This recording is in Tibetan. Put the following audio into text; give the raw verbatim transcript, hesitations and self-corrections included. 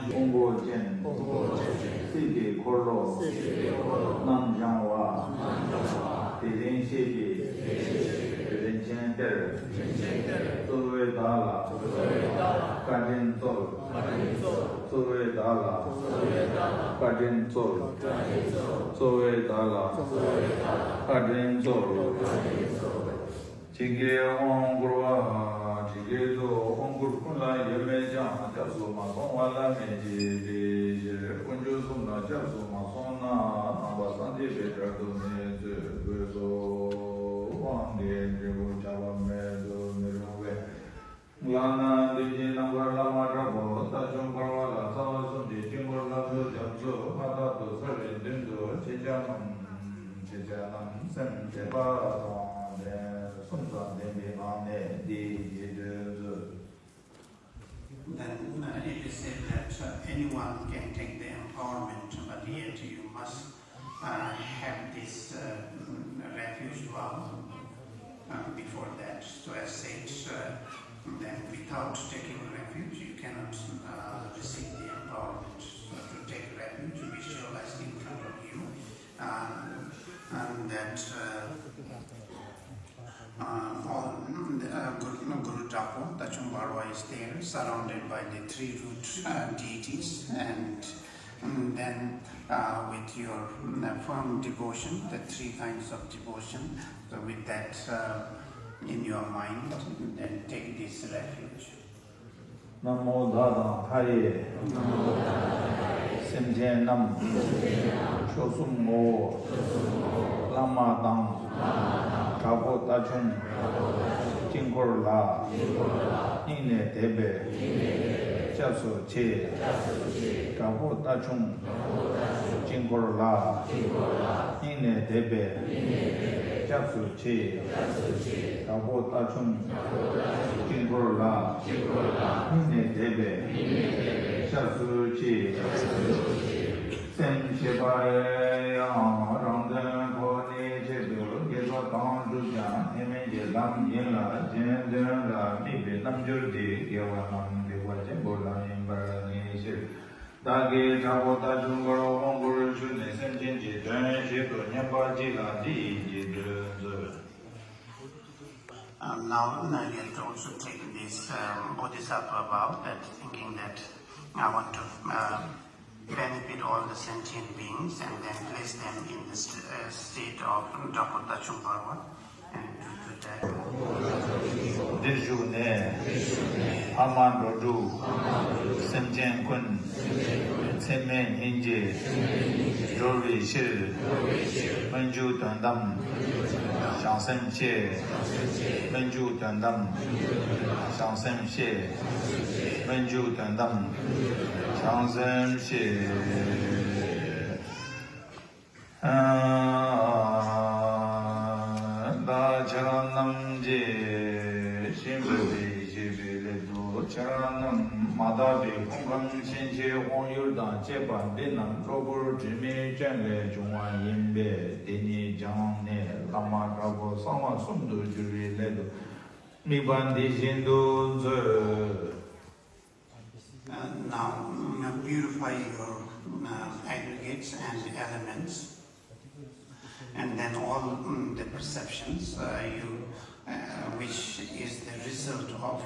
དབང་པོ་ཅན། སྲིད་པའི་འཁོར་ལོ། རྣམ་སྦྱང་བ། དེ་རིང་ཁྱེད་ཀྱིས། རིན་ཆེན་གཏེར། གཙོ་བོས་བདག་ལ། བཀའ་དྲིན་སྩོལ། གཙོ་བོས་བདག་ལ། བཀའ་དྲིན་སྩོལ། གཙོ་བོས་བདག་ལ། བཀའ་དྲིན་སྩོལ། ཇི་སྐད་དབང་བསྐུར་བ། ཇི་སྐད་དུ་དབང་བསྐུར་ཀུན་ལ་ཡོད་མོད་ཀྱང་། སྐྱབས་སུ་མ་སོང་བ་ལ་མེད་ཀྱི་དེའི་ཕྱིར། དཀོན་མཆོག་གསུམ་ལ་སྐྱབས་སུ་མ་སོང་ན། ནང་པ་སངས་རྒྱས་པའི་གྲལ་དུ་མི་ཚུད་དགོས་སོ། དབང་དེའི་འབྲས་བུ་ཁྱབ་པ་མེད་དུ་མི་རུང་བས། ལག་ན་མདུན་གྱི་ནམ་མཁར་བླ་མ་དྲག་པོ་རྟ་མཆོག་འབར་བ་ལ་རྩ་བ་གསུམ་གྱི་དཀྱིལ་འཁོར་ལྷ་མཛོད་རྒྱ་མཚོ་མཐའ་དག་ཏུ་གསལ་བའི་མདུན་དུ་ཁྱེད་ཅག་རྣམས། ཁྱེད་ཅག་རྣམས་སེམས་བདེ་བ་དང་ལྡན་གསུམ་དང་ལྡན་པའི་ངང་ནས་འདི་ཡི་དོན་མཛོད། Then uh, it is said that uh, anyone can take the empowerment, but yet you must uh, have this uh, refuge vow uh, before that. So as said, uh, then without taking refuge, you cannot uh, receive the empowerment. So to take refuge, visualize in front of you uh, and that uh, uh, all, uh, Guru, Guru Thakur, Tachung Barwa is there, surrounded by the three root uh, deities, and And then, uh, with your, mm, firm devotion, the three kinds of devotion, so with that, uh, in your mind, then take this refuge. ན་མོ་བདག་དང་མཐའ་ཡས་སེམས་ཅན་རྣམས། མཆོག་གསུམ་ངོ་བོ་བླ་མ་དང་། དྲག་པོ་རྟ་ཁྱུང་དཀྱིལ་འཁོར་ལ། སྙིང་ནས་དད་པས་སྐྱབས་སུ་མཆི། དྲག་པོ་རྟ་ཁྱུང་དཀྱིལ་འཁོར་ལ། སྙིང་ནས་དད་པས་སྐྱབས་སུ་མཆི། དྲག་པོ་རྟ་ཁྱུང་དཀྱིལ་འཁོར་ལ། སྙིང་ནས་དད་པས་སྐྱབས་སུ་མཆི། སེམས་ཤེས་པ་ཡང་རང་དོན་ཁོ་ནའི་ཆེད་དུ་དགེ་རྩ་གང་བསྒྲུབས་ཀྱང་ཐེག་དམན་གྱི་ལམ་ཡིན་ལ། གཞན་དོན་ལ་དམིགས་པའི་རྣལ་འབྱོར་འདི་དགེ་བ་རྣམས་སྡིག་པ་ཆེན་པོ་ལ་ཡིན་པར་ངེས་ཕྱིར། བདག་གིས་དྲག་པོ་རྟ་ཁྱུང་འཁོར་དབང་བསྐུར་ཞུས་ནས་སེམས་ཅན་གྱི་དོན་བཞིན་དུ་བསྙེན་པ་གཅིག་ལ་འདི་ཡིས་ཀྱི་འདོན་མཛོད། Um, now, now you have to also take this, um, bodhisattva vow, that thinking that I want to, um, benefit all the sentient beings and then place them in the st- uh, state of Drakkho Tachung Parva. འདིར་བཞུགས་ནས་ཕ་མ་འགྲོ་དྲུག་སེམས་ཅན་ཀུན་ཚེ་མེད་སྙིང་རྗེ་སྒྲོལ་བའི་ཕྱིར། སྨོན་འཇུག་དོན་དམ་བྱང་སེམས་བསྐྱེད། སྨོན་འཇུག་དོན་དམ་བྱང་སེམས་བསྐྱེད། སྨོན་འཇུག་དོན་དམ་བྱང་སེམས་བསྐྱེད། བདག་ཁྱེད་རང་རྣམས་ཀྱི་ཤིན་ཏུ་དེ་ཞེས་པའི་སླད་དུ་ཁྱེད་རང་རྣམས་མ་དག་པའི་ཕུང་ཁམས་ཕྱིན་ཆད་དབང་ཡུལ་དང་བཅས་པ་འདི་རྣམས་གློ་བུར་དྲི་མའི་སྐྱོན་ལས་བྱུང་བ་ཡིན་པས། དེ་ཉིད་སྦྱངས་ནས་བླ་མ་དྲག་པོ་གསང་བ་གསུམ་དུ་འགྱུར་བའི་སླད་དུ། དམིགས་པ་འདི་བཞིན་དུ་མཛོད། Uh, now, mm, purify your, uh, aggregates and elements, and then all, mm, the perceptions, uh, you, uh, which is the result of